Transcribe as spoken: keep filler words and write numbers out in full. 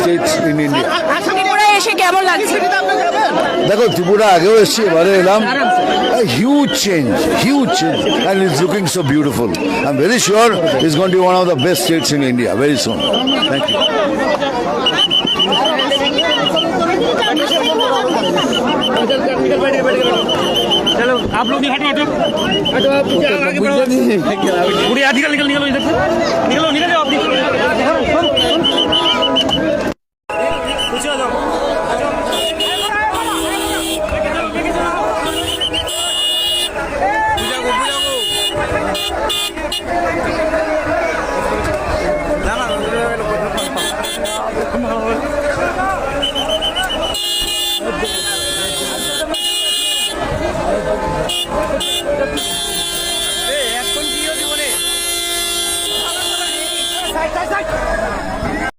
States in India. ত্রিপুরায় এসে কেমন লাগছে? দেখো, ত্রিপুরা আগেও এসেছি, এবারে এলাম। A huge change, huge change, and it's looking so beautiful. I'm very sure it's going to be one of the best states in India very soon. Thank you. चलो, आप लोग भी हटो, हटो। हटो, आप पीछे आगे बढ़ो। पूरे आधी निकल, निकल, निकल इधर से। निकलो, निकल जाओ, आप निकलो।